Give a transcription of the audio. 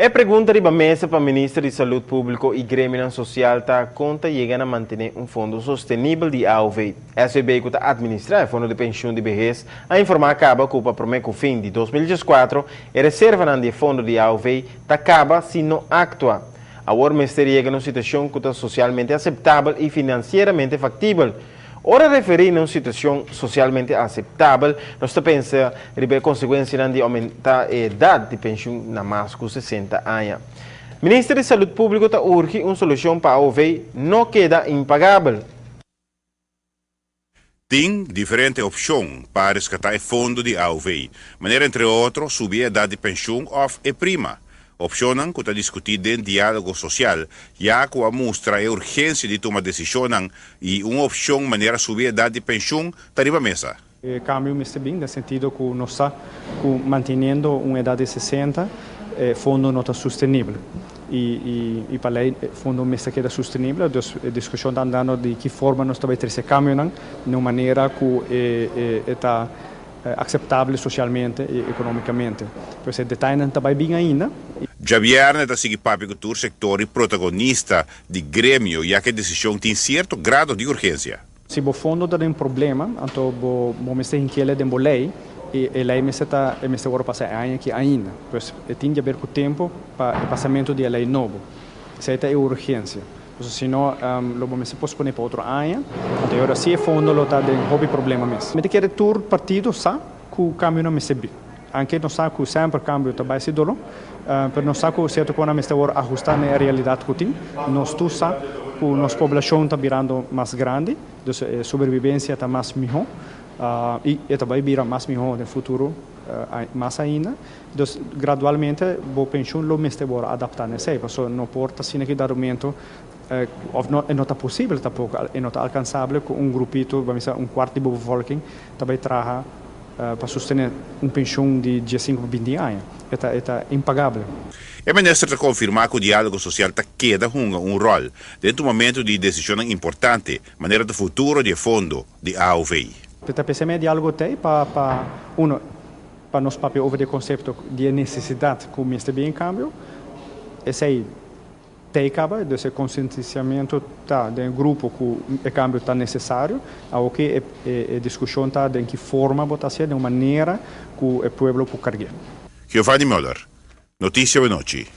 E pregunta riba mesa pa Minister di Salud Publico y gremionan social ta con ta yega na mantene un fondo sostenibel di AOV. SVB, cu ta administra e fondo di pensioen di behes, a informa caba cu pa prome cu fin di 2014 e reservanan di e fondo di AOV ta caba si no actua. Awor mester yega na un situacion cu ta socialmente aceptabel y financieramente factibel. Ora referi na un situacion socialmente aceptabel, nos ta pensa riba e consecuencianan di aumenta e edad di pensioen na mas cu 60 aña. Minister di Salud Publico ta urgi un solucion pa AOV no keda impagabel. Tin diferente opcion pa rescata e fondo di AOV, manera entre otro subi e edad di pensioen of e prima. Opcionnan cu ta discuti den dialogo social, ya cu a mustra e urgencia di tuma decisionnan y un opcion manera subi edad di pensioen ta riba mesa. E cambio mester bin, den sentido cu nos sa cu manteniendo un edad di 60, fondo no ta sostenibel. Y pa ley, fondo mester keda sostenibel, dus e discusion ta andando di ki forma nos ta bay trece cambionan, di un manera cu ta aceptabel socialmente y economicamente. Pues e detayenan ta bay bin ainda. Diabierna ta sigui papia cu tur sector y protagonista di gremio, ya cu e decision tin cierto grado di urgencia. Si bo fondo ta un problema, anto bo mester hink'e den bo ley, y e ley mester ta mester wordo pasa aña aki ainda. Pues tin di haber cu tempo pa e pasamento di ley nobo. Esey ta e urgencia. Pues si no, lo bo mester pospone pa otro aña, anto awor si e fondo lo ta den hopi problema mes. Mi ta kere tur partido sa cu cambio no mester bin. Aunke nos sa cu semper cambio ta bay ser dolo, pero nos sa cu cierto cos mester ahusta na realidad cu tin. Nos tur sa cu nos poblacion ta birando mas grandi, dus sobrevivencia ta mas miho, y ta bay bira mas miho den futuro mas ainda. Dus gradualmente bo pensioen lo mester adapta n'esey, paso no por ta asina cu dado momento of no, no ta posibel tampoco, no ta alcansabel cu un grupito, ban bisa un cuarto di bevolking, ta bay traha pa sostene un pensioen di 15 pa 20 aña. E ta impagabel. E minister ta confirma cu e dialogo social ta keda hunga un rol den tumamento di decision importante, manera di futuro di fondo di AOV. Ta pensa dialogo t'ey pa uno, pa nos papia over di concepto di necesidad cu mester bin cambio. Esey t'ey caba, dus e concientisamento ta di un grupo cu e cambio ta necesario, aunke e discusion ta di ki forma bo ta di un manera cu e pueblo por carga. Giovanni Müller, Noticia Nochi.